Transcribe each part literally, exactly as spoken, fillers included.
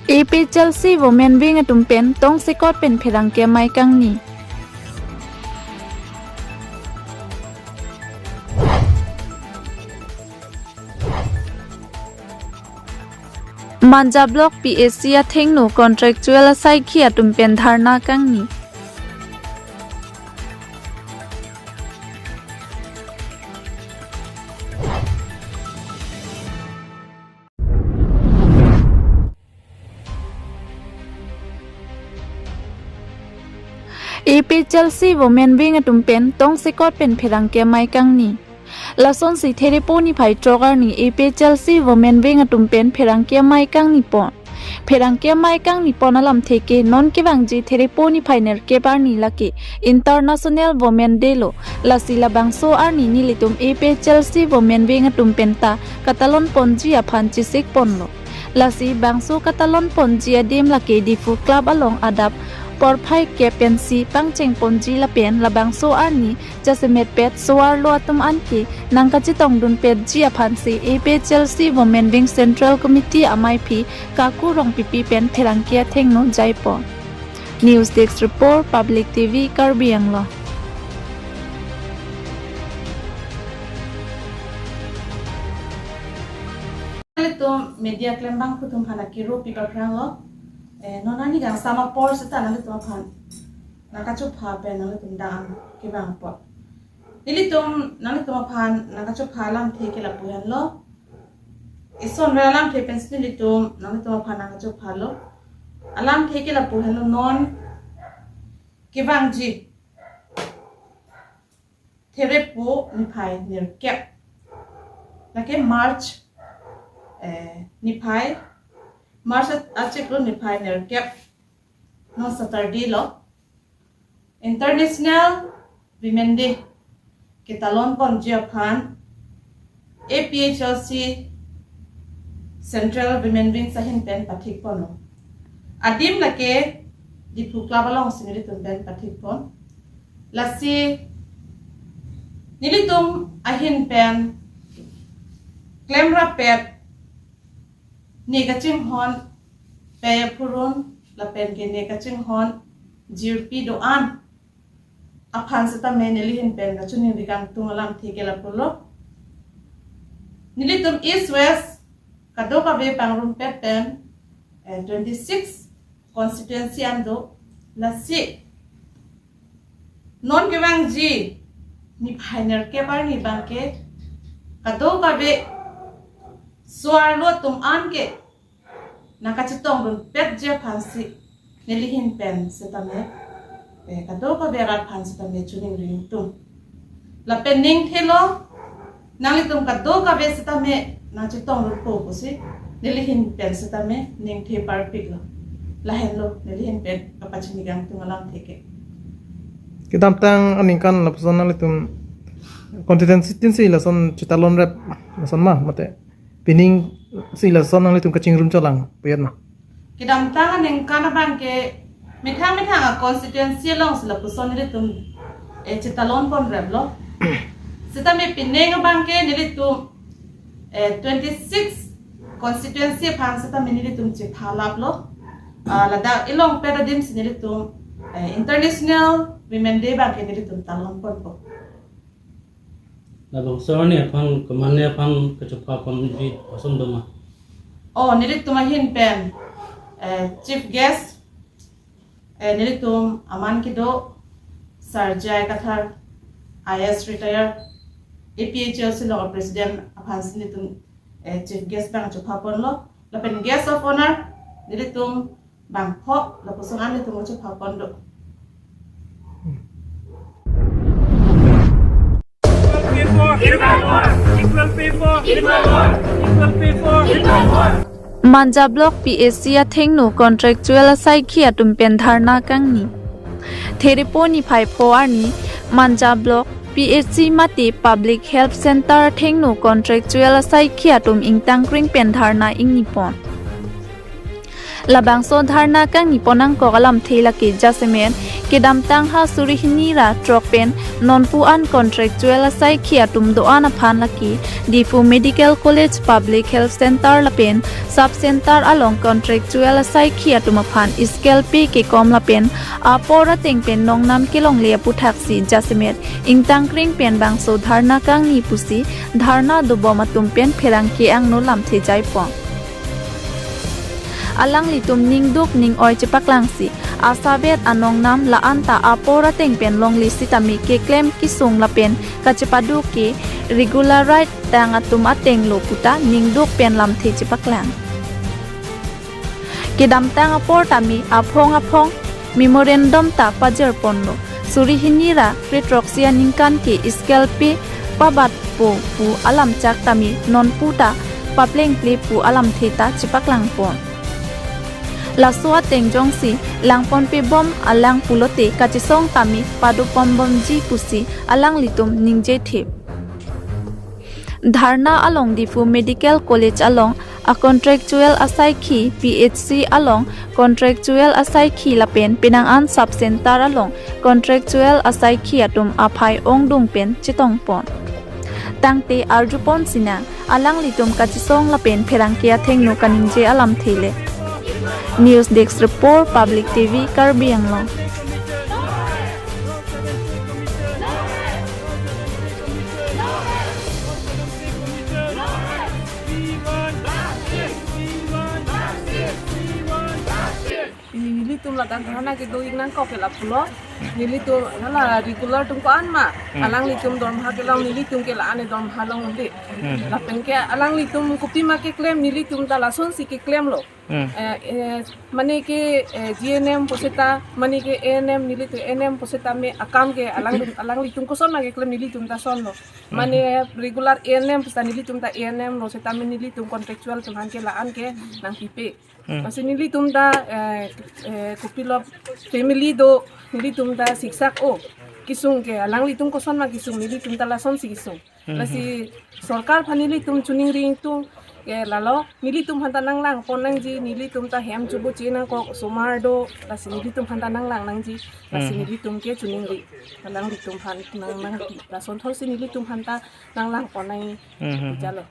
A P H L C Women Wing atum pen tongsekot pen pherangke amei kangni. Manja Block P H C athengno contractual asaikhi atum pen dharna kangni. A P H L C Women Wing atum pen tongsekot pen pherangke amei kangni. Lasonsi Therepo niphai throk arni A P H L C Women Wing atum pen pherangke amei kangni pon. Pherangke amei kangni pon alamthe ke non kevangji Therepo niphai nerkep arni lake International Women Day lo. Lasi labangso arni nelitum A P H L C Women Wing atum pen ta katalon ponji aphan chesik ponlo. Lasi bangso katalon ponji adim lake Diphu Club along adap porphai kep pensi pangcheng ponji lapen labangso arni jasemet pet so-arlo atum anke nangkachetongdun petji aphansi A P H L C Women Wing Central Committee amaiphi Kaku Rongpipi pen pherangke athengno jaipon. News Desk Report, Public T V, Karbi Anglong. Nelitum media klembang atum aphan akiro pi paphranglo. Eh, non arni kangsam apor seta nanglitum aphan nangkachopha pen nanglitum dam kevang apot. Nelitum nanglitum aphan nangkachopha alamthe ke lapu henlo. Ison vel alamthe pensi nelitum nanglitum aphan nangkachophalo. Alamthe ke lapu henlo, non kevangji Therepo niphai nerkep, lake March, eh, niphai, March achiklo niphai nerkep, non Saturday lo, International Women Day ketalon ponji aphan A P H L C Central Women Wing ahin pen pathik ponlo. Adim lake Diphu Club alongsi nelitum pen pathik pon. Lasi nelitum ahin pen klemrap pet ne kachinghon pei aphurun lapen ke ne kachinghon jirpi do-an aphan setame neli ahin pen kachiningri kangtung alamthe ke lapulo. Nelitum East West kadokave pangrumpet pen, eh, twenty-six constituency an do. Lasi non kevangji niphai nerkep arni abangke kadokave so-arlo atum anke nangkachetongdun petji aphansi neli ahin pen setame, eh, kadokave arat aphan setame chiningri ingtung. Lapen ningthelo, nanglitum kadokave setame nangchetongdunpo pusi neli ahin pen setame ningthe parpiklo. Lahenlo neli ahin pen kapachini kangtung alamthe ke. Kedamtang aningkan lapuson nanglitum constituency tin si lason chetalon rep lason ma, mate pining si lason nanglitum kachingrum cholang pu-et ma? Kedamtang aningkan abangke methang methang a-constituency alongsi lapuson nelitum, eh, chetalon ponreplo. Setame pining abangke nelitum, eh, twenty-six constituency aphan setame nelitum chephalaplo. Ah, ladak ilongpet adimsi nelitum, eh, International Women Day abangke nelitum talon ponpo. Labangso arni aphan komatne aphan kachopha ponji ason do ma? Oh, nelitum ahin pen, eh, chief guest, eh, nelitum aman kedo Sir J I Kathar, I A S retire, A P H L C along president aphansi nelitum, eh, chief guest abang chopha ponlo. Lapen guest of honor nelitum bangpho lapuson an nelitum chopha pon do. Equal pay for equal work. Equal pay for equal work. Equal pay for equal work. Manja Block P H C athengno contractual asaikhi atum pen dharna kangni. Therepo niphai pho arni Manja Block P H C mate Public Health Center athengno contractual asaikhi atum ingtangkring pen dharna ingni pon. Labangso dharna kangni pon angkok alamthe lake jasemet Kedamtang ha suri hini ra throk pen nonpu an contractual asaikhi atum do-an aphan lake Diphu Medical College Public Health Center lapen Sub Center along contractual asaikhi atum aphan scale pay kekom lapen apor ateng pen nongnam kelongle aputhaksi jasemet ingtangkring pen bangso dharna kangni pusi dharna dobom atum pen pherangke angno lamthe jaipon. Alanglitum ningduk ning-oi chepaklangsi asabet anongnam la-an ta apor ateng pen longle sitame keklem kesung lapen kachepado ke regular rate tang atum ateng lo puta ningduk pen lamthe chepaklang. Kedamtang apor tame aphong aphong memorandum ta pajirponlo. Suri hini ra kre throksi aningkan ke scale pay pabatpo pu alam chak tame nonpu ta paplengple pu alamthe ta chepaklangpon. Laso ateng jongsi langponpebom alang pulote kachesong tame padoponbomji pusi alanglitum ningje thip. Dharna along Diphu Medical College along a contractual asaikhi, P H C along contractual asaikhi lapen penang an sub center along contractual asaikhi atum aphai ongdung pen chetongpon. Tangte arjupon sinang alanglitum kachesong lapen pherangke athengno kaningje alamthe le. News Desk Report, Public T V, Karbi Anglong. Nelitum ladak dharna kedo-ik nangkok ke lapulo. Nelitum hala regular atum ko-an ma. Hmm. Alanglitum dormoha kelong nelitum ke la-an dormoha longle. Hmm. Lapen ke alanglitum kopima keklem nelitum ta lasonsi keklemlo. Hmm. Eh, eh, mane ke, eh, G N M puseta, mane ke A N M nelitum A N M puseta me akam ke alang, alanglitum koson ma keklem nelitum ta sonlo. Mane regular A N M puseta nelitum ta A N M lo setame nelitum contractual atum aphan ke la-an ke nangpipe. Hmm. Lasi nelitum ta, eh, eh, kopilo family do, nelitum ta siksak o. Kesung ke alanglitum koson ma kesung, nelitum ta lasonsi kesung. Hmm. Lasi sorkar aphan nelitum choningri ingtung ke lalo, nelitum aphan ta nanglangpon nangji, nelitum ta hem chubu che nangkok osomar do, lasi nelitum aphan ta nanglang nangji, lasi Hmm. nelitum ke choningri, alanglitum aphan nang nangpi, lason thotsi nelitum aphan ta nanglangpon nang Hmm, hmm, hmm. jalo.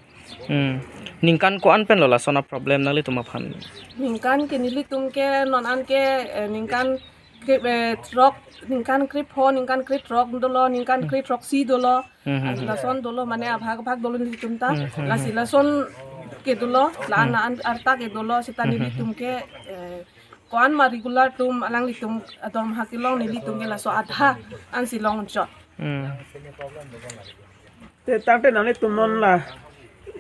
Hmm. Ningkan ko-an pen lo lason a-problem nanglitum aphan? Ningkan ke nelitum ke non an ke, eh, ningkan kre, eh, throk, ningkan krepho, ningkan krethrok dolo, ningkan Hmm. krethroksi dolo. Hmm, hmm, hmm. Lason dolo mane abhag abhag dolo nelitum ta. Hmm, hmm, Lasi hmm. lason ke dolo, la Hmm. na an arta ke dolo, seta Hmm, hmm, nelitum hmm. ke, eh, ko-an ma regular atum alanglitum dormoha kelong nelitum ke laso adha ansi longchot. Hmm. Te tangte nanglitum non la,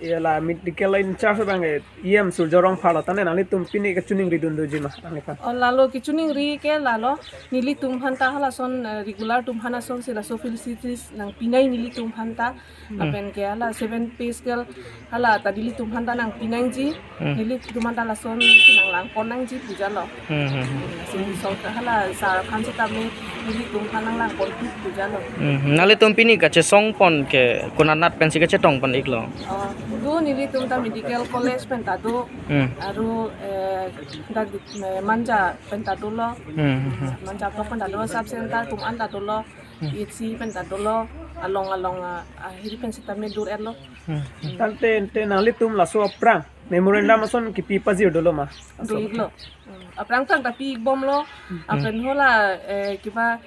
ya la medical in charge abang ke E M Surjya Rongphar lo, tangte nanglitum pini kachoningri dun doji ma nangliphan? O lalo kachoningri ke lalo, nelitum aphan ta halason, eh, regular atum aphan asonsi laso facilities nangpinai nelitum aphan ta, Hmm. lapen ke hala seven pay scale hala ta nelitum aphan ta nangpinangji, Hmm. nelitum aphan ta lasonsi nanglangpon nangji pu jalo. Hmm, hmm, hmm. Lasi sorkar hala sar aphan setame nelitum aphan nanglangpon pu jalo. Hmm, hmm. Nanglitum pini kachesongpon ke konat pensi kachetongpon iklo? Oh, do nelitum ta medical college pen ta do, Hmm. aru, eh, dak, eh, Manja pen ta dolo, Hmm, hmm, hmm. Manja block pen ta dolo, sub center atum an ta dolo, Hmm. P H C pen ta dolo, along along, ah, ahiri pen setame dur-etlo. Hmm. Tangte, te nanglitum laso aphrang memorandum ason kipi pajir dolo ma? Do-iklo. Hmm. Aphrang aphrang ta pi-ikbomlo. Hmm. Lapen hala, eh, kiba,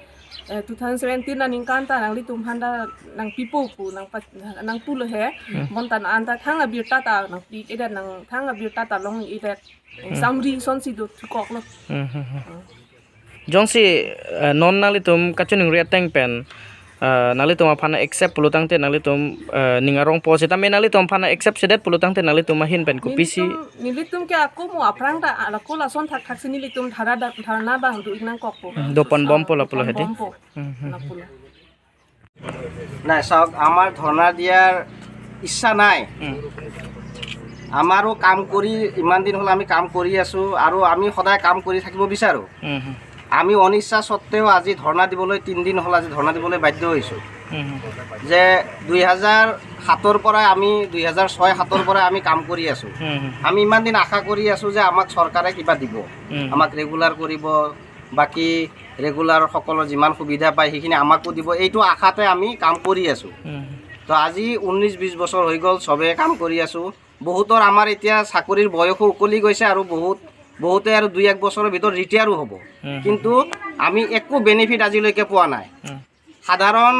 eh, two thousand seventeen aningkan ta nanglitum aphan ta nangpipo pu, nangpa-, nangpulo he. Hmm. Bonta non an ta thang abirta ta nangpi-edet, nang thang abirta ta long-edet. Hmm. Samri asonsi do thukoklo. Hmm, hmm, hmm. Hmm. Jongsi, eh, non nanglitum kachoningri ateng pen, eh, nanglitum aphan accept pulo tangte nanglitum, eh, ning arongpo setame nanglitum aphan accept sedet pulo tangte nanglitum ahin pen kopisi? Nelitum, nelitum ke ako mo aphrang ta, ako lason thakthak si nelitum dharna da-, dharna abang do-ik nangkokpo. Hmm, doponbompo lapulo hedi? Doponbompo. Hmm, hmm, hmm. Lapulo. নাই, চাওক, আমাৰ ধৰ্ণা দিয়াৰ ইচ্ছা নাই। উম। আমাৰো কাম কৰি, ইমান দিন হ'ল আমি কাম কৰি আছো আৰু আমি সদায় কাম কৰি থাকিব বিচাৰো। উম, হুম। আমি অনিচ্ছা সত্ত্বেও আজি ধৰ্ণা দিবলৈ, তিনিদিন হ'ল আজি ধৰ্ণা দিবলৈ বাধ্য হৈছো। উম, হুম। যে দুই হাজাৰ সাতৰ পৰাই আমি, দুই হাজাৰ ছয় সাতৰ পৰাই আমি কাম কৰি আছো। উম, হুম। আমি ইমান দিন আশা কৰি আছো যে আমাক চৰকাৰে কিবা দিব, উম। আমাক ৰেগুলাৰ কৰিব, বাকী ৰেগুলাৰ সকলৰ যিমান সুবিধা পায় সেইখিনি আমাকো দিব, এইটো আশাতে আমি কাম কৰি আছোঁ। তো আজি ঊনৈছ বিছ বছৰ হৈ গ'ল, চবে কাম কৰি আছোঁ। বহুতৰ আমাৰ এতিয়া চাকৰিৰ বয়সো উকলি গৈছে আৰু বহুত, বহুতে আৰু দুই এক বছৰৰ ভিতৰত ৰিটায়াৰো হ'ব। কিন্তু আমি একো বেনিফিট আজিলৈকে পোৱা নাই। সাধাৰণ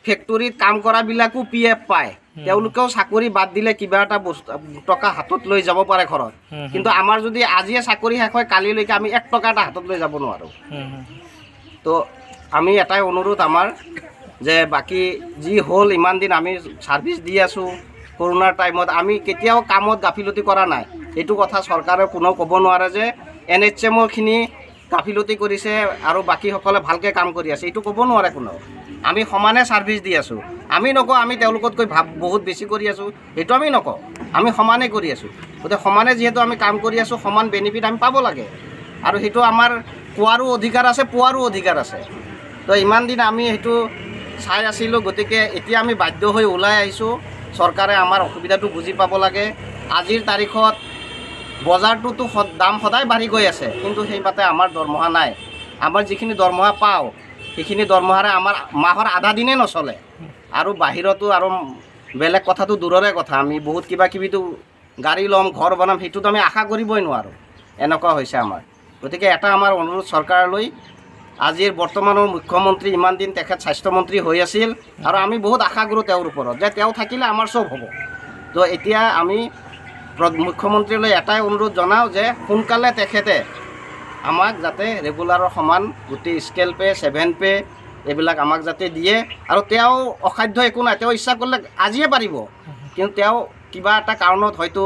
ফেক্টৰীত কাম কৰাবিলাকো পি এফ পায়, তেওঁলোকেও চাকৰি বাদ দিলে কিবা এটা বস্তু, টকা হাতত লৈ যাব পাৰে ঘৰত। কিন্তু আমাৰ যদি আজিয়ে চাকৰি শেষ হয়, কালিলৈকে আমি এক টকা এটা হাতত লৈ যাব নোৱাৰোঁ। তো আমি এটাই অনুৰোধ আমাৰ যে বাকী যি হ'ল, ইমান দিন আমি ছাৰ্ভিচ দি আছোঁ, কৰোণাৰ টাইমত আমি কেতিয়াও কামত গাফিলতি কৰা নাই। এইটো কথা চৰকাৰে কোনেও ক'ব নোৱাৰে যে এন এইচ এমৰখিনি গাফিলতি কৰিছে আৰু বাকীসকলে ভালকৈ কাম কৰি আছে, এইটো ক'ব নোৱাৰে কোনেও। আমি সমানে ছাৰ্ভিচ দি আছোঁ। আমি নকওঁ আমি তেওঁলোকতকৈ ভাব বহুত বেছি কৰি আছোঁ, সেইটো আমি নকওঁ। আমি সমানে কৰি আছোঁ। গতিকে সমানে যিহেতু আমি কাম কৰি আছোঁ, সমান বেনিফিট আমি পাব লাগে। আৰু সেইটো আমাৰ কোৱাৰো অধিকাৰ আছে, পোৱাৰো অধিকাৰ আছে। তো ইমান দিন আমি সেইটো চাই আছিলোঁ, গতিকে এতিয়া আমি বাধ্য হৈ ওলাই আহিছোঁ। চৰকাৰে আমাৰ অসুবিধাটো বুজি পাব লাগে। আজিৰ তাৰিখত বজাৰটোতো সদ-, দাম সদায় বাঢ়ি গৈ আছে, কিন্তু সেইমতে আমাৰ দৰমহা নাই। আমাৰ যিখিনি দৰমহা পাওঁ, সেইখিনি দৰমহাৰে আমাৰ মাহৰ আধা দিনে নচলে। আৰু বাহিৰতো আৰু বেলেগ কথাটো দূৰৰে কথা, আমি বহুত কিবা কিবিতো গাড়ী ল'ম, ঘৰ বনাম, সেইটোতো আমি আশা কৰিবই নোৱাৰোঁ। এনেকুৱা হৈছে আমাৰ। গতিকে এটা আমাৰ অনুৰোধ চৰকাৰলৈ, আজিৰ বৰ্তমানৰ মুখ্যমন্ত্ৰী, ইমান দিন তেখেত স্বাস্থ্যমন্ত্ৰী হৈ আছিল আৰু আমি বহুত আশা কৰোঁ তেওঁৰ ওপৰত যে তেওঁ থাকিলে আমাৰ চব হ'ব। তো এতিয়া আমি প্ৰ-, মুখ্যমন্ত্ৰীলৈ এটাই অনুৰোধ জনাওঁ যে সোনকালে তেখেতে আমাক যাতে ৰেগুলাৰৰ সমান গোটেই স্কেল পে, ছেভেন পে এইবিলাক আমাক যাতে দিয়ে। আৰু তেওঁ অসাধ্য একো নাই, তেওঁ ইচ্ছা কৰিলে আজিয়ে পাৰিব, কিন্তু তেওঁ কিবা এটা কাৰণত হয়তো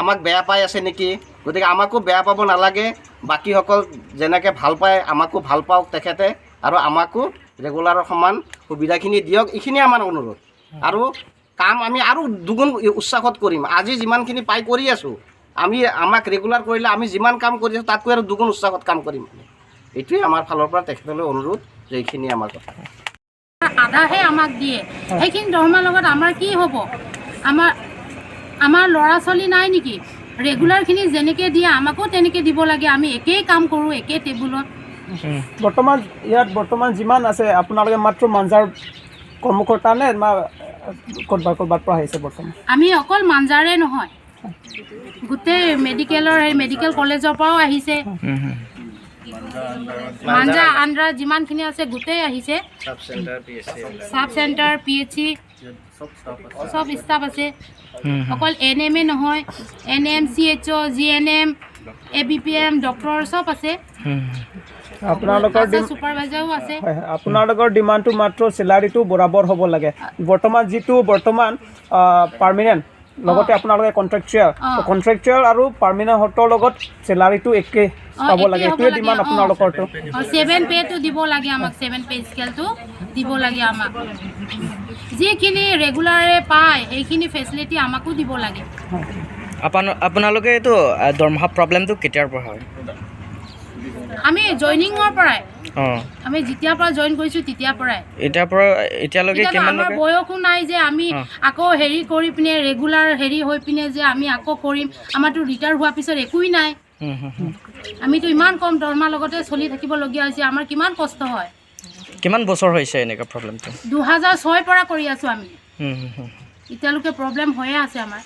আমাক বেয়া পাই আছে নেকি। গতিকে আমাকো বেয়া পাব নালাগে, বাকীসকল যেনেকে ভাল পায় আমাকো ভাল পাওক তেখেতে, আৰু আমাকো ৰেগুলাৰৰ সমান সুবিধাখিনি দিয়ক, এইখিনিয়ে আমাৰ অনুৰোধ। আৰু কাম আমি আৰু দুগুণ উৎসাহত কৰিম। আজি যিমানখিনি পাই কৰি আছোঁ, আমি, আমাক ৰেগুলাৰ কৰিলে আমি যিমান কাম কৰি আছোঁ তাতকৈ আৰু দুগুণ উৎসাহত কাম কৰিম। এইটোৱে আমাৰ ফালৰ পৰা তেখেতলৈ অনুৰোধ যে এইখিনিয়ে আমাৰ কথা। আধাহে আমাক দিয়ে, সেইখিনি দৰমহাৰ লগত আমাৰ কি হ'ব? আমাৰ, আমাৰ ল'ৰা ছোৱালী নাই নেকি? ৰেগুলাৰখিনি যেনেকে দিয়ে আমাকো তেনেকে দিব লাগে। আমি একেই কাম কৰোঁ, একে টেবুলত। বৰ্তমান ইয়াত বৰ্তমান যিমান আছে আপোনালোকে মাত্ৰ মাঞ্জাৰ কৰ্মকৰ্তা নে, মা, ক'ৰবাত ক'ৰবাত পৰা আহিছে বৰ্তমান? আমি অকল মাঞ্জাৰে নহয়, গোটেই মেডিকেলৰ, সেই মেডিকেল কলেজৰ পৰাও আহিছে। মাঞ্জা আণ্ডাৰ যিমানখিনি আছে গোটেই আহিছে। Sub centre, P H C এইবিলাক। Sub centre, P H C, চব ষ্টাফ আছে। চব ষ্টাফ আছে। অকল এ এন এম এ নহয়, A N M, C H O', G N M, A B P M, doctor চব আছে। আপোনালোকৰ আশা ডিম- ছুপাৰভাইজাৰো আছে। হয়, হয়। আপোনালোকৰ ডিমাণ্ডটো মাত্ৰ চেলাৰীটো বৰাবৰ হ'ব লাগে। বৰ্তমান যিটো বৰ্তমান, আহ, পাৰ্মানেণ্ট, লগতে আপোনালোকে কণ্ট্ৰেকচুৱেল, অ। কণ্ট্ৰেকচুৱেল আৰু পাৰ্মানেণ্টৰ লগত চেলাৰীটো একে অ, পাব একে লাগে, হ'ব এইটোৱে লাগে, ডিমাণ্ড অ। আপোনালোকৰতো। অ, ছেভেন পেটো দিব লাগে আমাক, ছেভেন পে স্কেলটো দিব লাগে আমাক। যিখিনি ৰেগুলাৰে পায়, সেইখিনি ফেচিলিটি আমাকো দিব লাগে। আপোন-, আপোনালোকে এইটো, আ, দৰমহা প্ৰব্লেমটো কেতিয়াৰ পৰা হয়? আমি জইনিঙৰ পৰাই, অ। আমি যেতিয়াৰ পৰা জইন কৰিছোঁ, তেতিয়াৰ পৰাই। এতিয়াৰ পৰা, এতিয়ালৈকে এতিয়াতো কিমান আমাৰ লোকে? বয়সো নাই যে আমি অ। আকৌ হেৰি কৰি পিনে, ৰেগুলাৰ হেৰি হৈ পিনে যে আমি আকৌ কৰিম। আমাৰতো ৰিটায়াৰ হোৱাৰ পিছত একোৱেই নাই। হুম, হুম, হুম। আমিতো ইমান কম দৰমহাৰ লগতে চলি থাকিবলগীয়া হৈছে, আমাৰ কিমান কষ্ট হয়। কিমান বছৰ হৈছে এনেকুৱা প্ৰব্লেমটো? দুহেজাৰ ছয়ৰ পৰা কৰি আছোঁ আমি। হুম, হুম, হুম। এতিয়ালৈকে প্ৰব্লেম হৈয়ে আছে আমাৰ।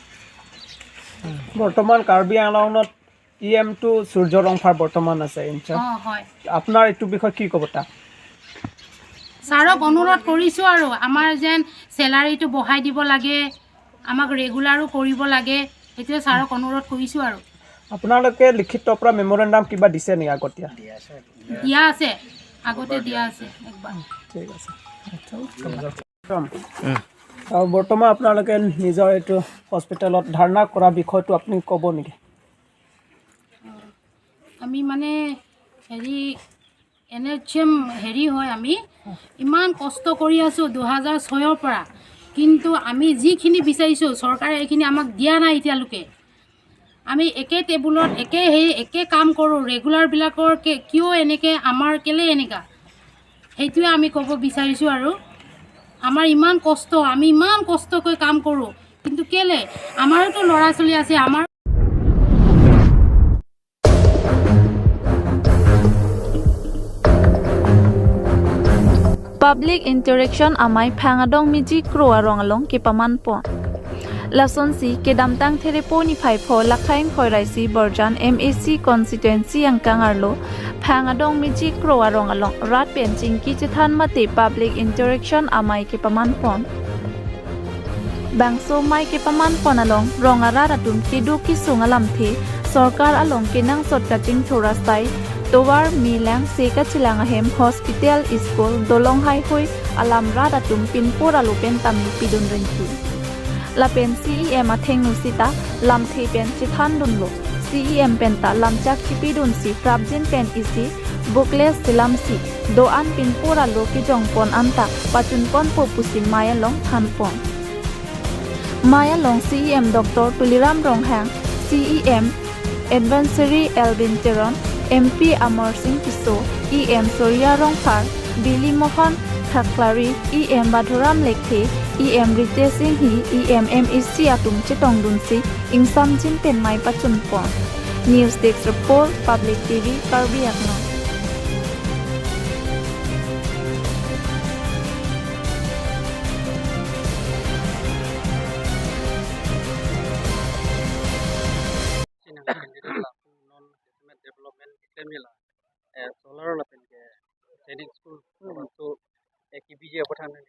বৰ্তমান কাৰ্বি আংলঙত ই এমটো সূৰ্য ৰংফাৰ বৰ্তমান আছে ইনচাৰ্জ। অ, হয়। আপোনাৰ এইটো বিষয়ে কি ক'ব তাক? ছাৰক অনুৰোধ কৰিছোঁ আৰু আমাৰ যেন চেলাৰীটো বঢ়াই দিব লাগে, আমাক ৰেগুলাৰো কৰিব লাগে, সেইটোৱে ছাৰক অনুৰোধ কৰিছোঁ আৰু। আপোনালোকে লিখিত পৰা মেমৰেণ্ডাম কিবা দিছে নেকি আগতীয়া? দিয়া আছে, আগতে দিয়া আছে একবাৰ। ঠিক আছে। উম। আৰু বৰ্তমান আপোনালোকে নিজৰ এইটো হস্পিটেলত ধৰ্ণা কৰা বিষয়টো আপুনি ক'ব নেকি? আমি মানে হেৰি, এন এইচ এম হেৰি হয়, আমি ইমান কষ্ট কৰি আছোঁ দুহেজাৰ ছয়ৰ পৰা, কিন্তু আমি যিখিনি বিচাৰিছোঁ চৰকাৰে এইখিনি আমাক দিয়া নাই এতিয়ালৈকে। আমি একে টেবুলত একে হেৰি, একে কাম কৰোঁ, ৰেগুলাৰবিলাকৰ কে-, কিয় এনেকে, আমাৰ কেলে এনেকা, সেইটোৱে আমি ক'ব বিচাৰিছোঁ আৰু। আমাৰ ইমান কষ্ট, আমি ইমান কষ্টকৈ কাম কৰোঁ, কিন্তু কেলে? আমাৰোতো ল'ৰা ছোৱালী আছে, আমাৰ Public Interaction Amei Phangdong Meji Kro arong along kepaman pon. Lasonsi kedamtang Therepo niphai pho Lakhaing Khoiraisi Borjan M A C constituency angkang arlo Phangdong Meji Kro arong along rat pen chingki chethan mate Public Interaction Amei kepaman pon. Bangso amei kepaman pon along rong arat atum keduk kesung alamthe, sorkar along kenangsot kachingthur asai, tovar, melang, se kachelang ahem, hospital, school, dolong haihui alam rat atum pinpur alo pen tame pidun rinti. Lapen C E M athengno sita lamthe pen chethan dunlo. C E M penta lamchak chipidunsi prapjin pen isi booklet selamsi do-an pinpur alo kejong pon anta pachun ponpo pusi amei along than pon. Amei along C E M Doctor Tuliram Ronghang, C E M Advisory Elwin Teron, M P Amarsing Tisso, E M Surya Rongphar, Billy Mohan Thaklari, E M Madhuram Lekthe, E M Ritesh Enghi, E M M A C atum chetongdunsi ingsamjin pen amei pachun pon. News Desk Report, Public T V, Karbi Anglong. Chinang candidate lapu non development keklem nila, eh, solar lapen ke training school, hmm, so, eh, K B J apa than ni?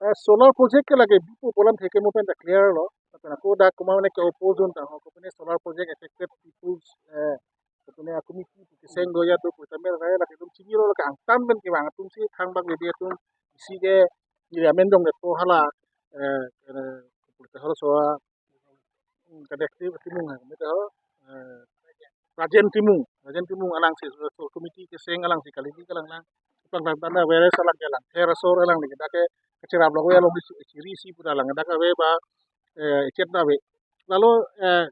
Eh, solar project ke lake bipo pu alamthe ke mo pen ta clear lo. Lapen ako dak komat mane ke oppose dun ta ho, kopine solar project affected people's, eh, kopine a committee pu keseng do ya do pu tame ra lake atum chinilo, lake angtan pen kevang atum si thangbak lebe atum isi ke neli amen jong le to hala, eh, eh, pu ta halaso a, hmm, kadek ti Timung ha, mete ho, eh, Rajen Timung, Rajen Timung alangsi, so committee keseng alangsi kali di kalang lang. Pang lang tanda where salang ke lang. Her asor alang ni dak ke kacherap lo along di chiri si pu ta lang dak ave ba, eh, chet na ave. Lalu, eh,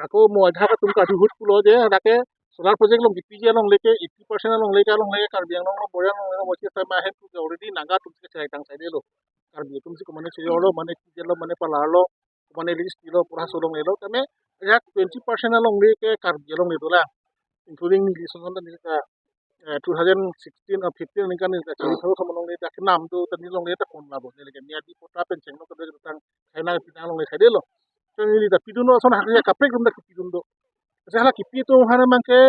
ako mo ajak atum kaduhut pulo je dak ke solar project along K P J along leke eighty percent along leke along leke Karbi Anglong along Borjan along leke mochi sai ma hen tu already Naga atum ke chai tang sai de lo. Karbi atum si komat mane chiri lo mane P J lo mane palar lo mane list lo pura so along le lo tame ajak twenty percent along leke Karbi along le dolang, including neli sonson ta neli ta, eh, two thousand sixteen or fifteen ningkan neli ta chiri tharo thom along le ta kenam do ta neli along le ta kon labo neli ke mia di pota pen chengno kedo tang khai nang pina along le khai de lo. So neli ta pidun lo son hak ya kaprek rum ta pidun do. Sa hala kipi atum hana mang ke,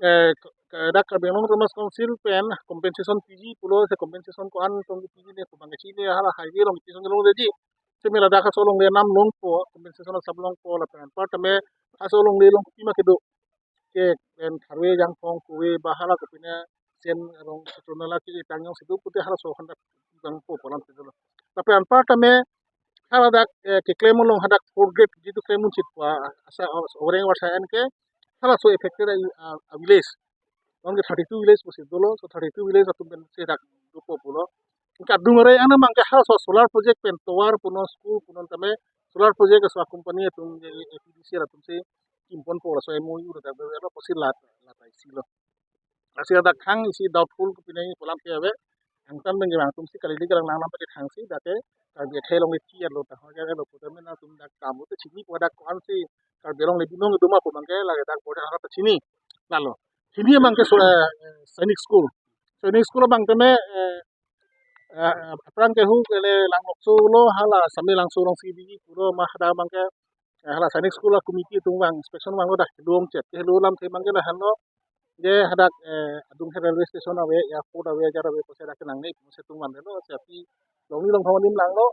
eh, k-, k-, dak Karbi Anglong Autonomous Council pen compensation piji pulo, se compensation ko-an tong piji ne ko bang chini hala highway along piji along reji. Se mela dak aso along le nam longpo, compensation asap longpo lapen anpar tame aso along le long pima kedo. Ke pen tharve jangphong kuve ba hala kopine sen rong sutronala ke tang jong situ pute halaso handa jangpo pu alamthe dolo. Lapen anpar tame hala dak, eh, keklem along hadak four grade jitu klem un chit pa asa orang warsa an ke halaso affected a, a, a village. Along ke thirty-two village pusi dolo, so thirty-two village atum pen se dak dopo pulo. Kadung are ana mang ke halaso solar project pen tovar punon school punon tame solar project aso company atum je A P D C atum si kim ponpo laso M O U dak alo pusi lat lat isi lo. Lasi dak khang isi doubtful kopine pu alamthe ave. Angtan pen kevang atum si kali di kalang lang lam pen khang si dak ke Karbi akhei along le chi alo ta ho ja alo pu tame na atum dak kam lo te chini pu dak ko-an si Karbi along le binong do ma pu abang ke lake dak border hala ta chini. Lalo. Chini abang ke so, eh, Sainik School. Sainik School abang tame, eh, eh, aphrang ke hu ke le Langlokso lo hala Sami Langso along si di pulo ma hadak abang ke, eh, hala Sainik School a committee atum vang inspection vanglo dak long chet. Ke lo alamthe abang ke lahenlo. Je hadak, eh, adung he railway station ave, airport ave, ajar ave, pusi dak ke nangne pusi atum van lo, si aphi longni longphang adim langlo,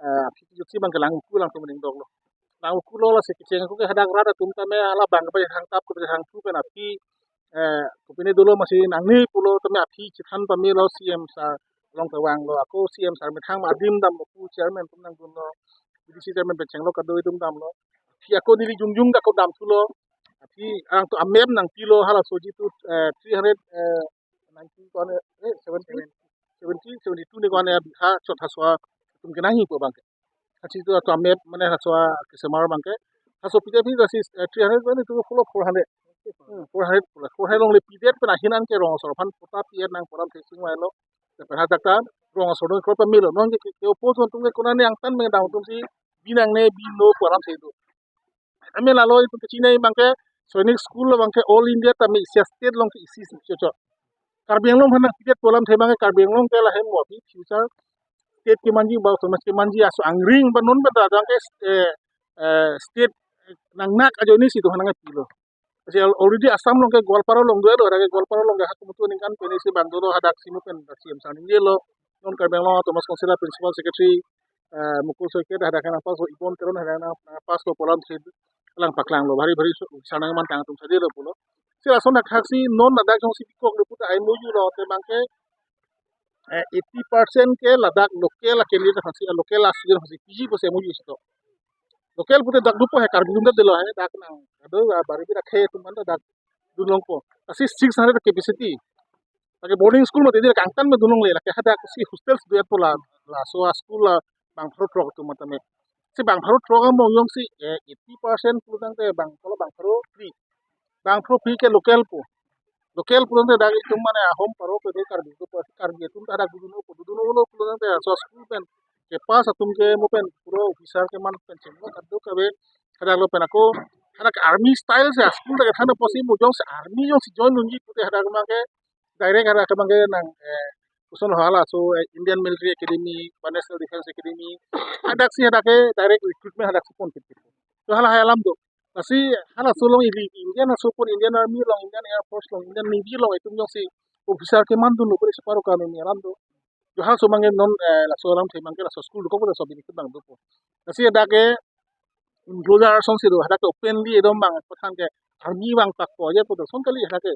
eh, aphi jutsi abang ke lang uku lang atum ning dok lo. Lang uku lo lasi kecheng ako ke hadak rat atum tame hala bang ke hang tap ke hang thu pen aphi, eh, kopine dolo masi nangne pulo tame aphi chethan pamelo C M sir along ke vanglo, ako C M sir methang adim damlo pu chairman atum nangdunlo, B D C chairman pen chenglo kado atum damlo. Aphi ako neli jongjung dak ako dam thulo. Aphi ang to amem nangpilo halaso jitu, eh, three hundred, eh, ninety ko-an, eh, seventy, seventy, seventy-two ne ko-an ya bigha chot halaso atum kenangji pu abang ke. Halaso jitu ato amem mane halaso a kesemar abang ke. Halaso pite phi lasi, eh, three hundred mane tu pulo four hundred. Hmm, four hundred pulo. Four hundred along le pidet pen ahin an ke rong asor aphan pota pi-et nang pu alamthe sing vailo. Lapen hadak ta rong asor dong kro pamelo. Non ke, ke oppose atum ke konane angtan mengdang atum si binangne bino pu alamthe do. Ame lalo itum kechini abang ke Sainik School abang ke all India tame isi state along ke isi si chocho. Karbi Anglong aphan nangpidet pu alamthe abangke Karbi Anglong ke lahai mo aphi future state kemanji ba autonomous kemanji aso angring ba non pen ta adang ke eh, eh, state nangnak ajoine si do aphan nangpilo. Kasi al- already Assam along ke Goalpara along do, hadak ke Goalpara along ke hakumutu ningkan pen isi bang dolo, hadak si mo pen C M sir ningjelo. Non Karbi Anglong Autonomous Council a Principal Secretary eh, Mukul Saikia hadak nangpass lo, Ibom Teron hadak nangpass lo pu alamthe alang paklanglo, bhari bhari so- officer nangmantang atum sadelo pulo. Si lason akhak si non ladak jongsi bikok le puta M O U lo te abangke eh, eighty percent ke ladak local a candidate aphansi, local a student aphansi piji pusi M O U si to. Local pute dak dopo he, Karbi atum ta dolo he, dak nang ado a bari bira khe atum anta dak dunlongpo. Lasi six hundred capacity. Lake boarding school mate dei kangtan me dunlongle, lake hadak si hostel si do-et pu la, laso a school la bang pharo throk atum mata me. Si bang pharo throk amo jongsi eh, eighty percent pulo tangte bang, kalau bang pharo three. Bang pharo three ke local pu. Local pulote dak itum mane ahom paro kedo Karbi do, Karbi atum ta hadak dodunpo, dodunlo pulo tangte laso school pen kepass atum ke mo pen pura officer keman pen chenglo, kadokave hadak lo pen ako hadak army style si school ta kethan apotsi mo jongsi army jongsi join unji pute hadak abangke direct hadak abangke nang eh, koson halaso eh, Indian Military Academy ba National Defence Academy, hadak si hadak ke direct recruitment hadak si pon kit kit. To halahai alam do. Lasi halaso along ili Indian aso pon, Indian Army along, Indian Air Force along, Indian Navy along itum jongsi officer keman dunlo pute si paro kami mi alam do. Jo halaso abangke non eh, laso alamthe abangke laso school dokok pute laso bini kebang dopo. Lasi hadak ke enclosure asonsi do, hadak ke openly ekdom bang pathan ke army bang pakpo aja pute ason kali hadak ke.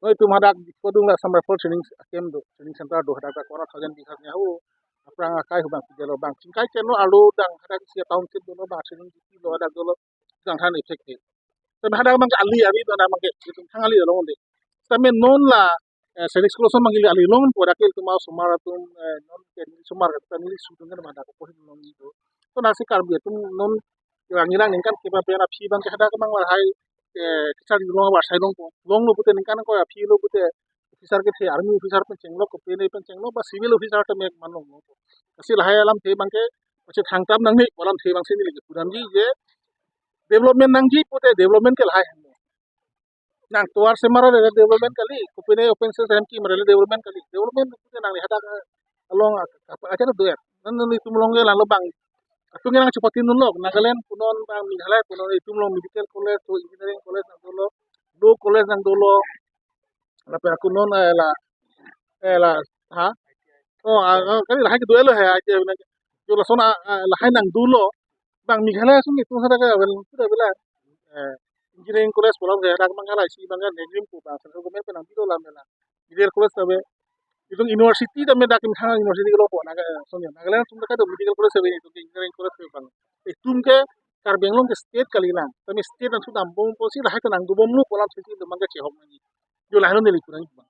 Noi itum hadak Diphu adung la Assam Rifle training camp do, training center do, hadak ta kora thousand bihas nya ho. Aphrang akai hu bang pidelo, bang chingkai keno arlo dang hadak si township dolo, bang training dolo, hadak dolo, dang than effect he. Tapi hadak abangke ali, ali do, hadak abangke itum thang ali along de. Tapi non la eh, Sainik School ason abangke ili ali along pu hadak ke itum osomar atum eh, non ke osomar ke tani sudung kan hadak ko hin long itu. To lasi Karbi atum non yo angirang ningkan keba pen aphi abangke hadak abang lahai eh, kisar long ba sai longpo. Longlo pute ningkan ko aphi lo pute officer kethe, army officer pen chenglo, kopine pen chenglo ba civil officer ta mek man longlo. Lasi lahai alamthe abangke pachethang tam nangne pu alamthe abangsi neli ke pudamji je development nangji pute development ke lahai. Nang tovar semar le development kali, kopine open space hem ki mare le development kali. Development pute nangli hadak along acha do-et. Nan nan itum along ke lang lo bang. Atung nang chupati nunlok, Nagaland punon bang, Meghalaya punon, itum along medical college, to engineering college nang dolo, law college nang dolo. Lapen ako non eh, la eh, la ha. Oh, ah, ah, kali lahai kedo-et lo he aja. Jo lason ah, ah, lahai nang dolo. Bang Meghalaya ason itum hadak ke avel, sudah bela eh, engineering college pulang ke hadak Meghalaya si bang kan negeri pu bang central government pen nang dolo lam bela. Medical college ta ave. Itum university ta me dak itum thang university ke lo po Naga eh, ason ya. Nagaland atum ta kado medical college ave, itum ke engineering college ave bang. Itum ke Karbi Anglong ke state kali lang. Tapi state nang sudam bom pusi lahai ke nang dobomlo pu alamthe si itum abangke chehok nangji. Jo lahai lo neli kurang bang.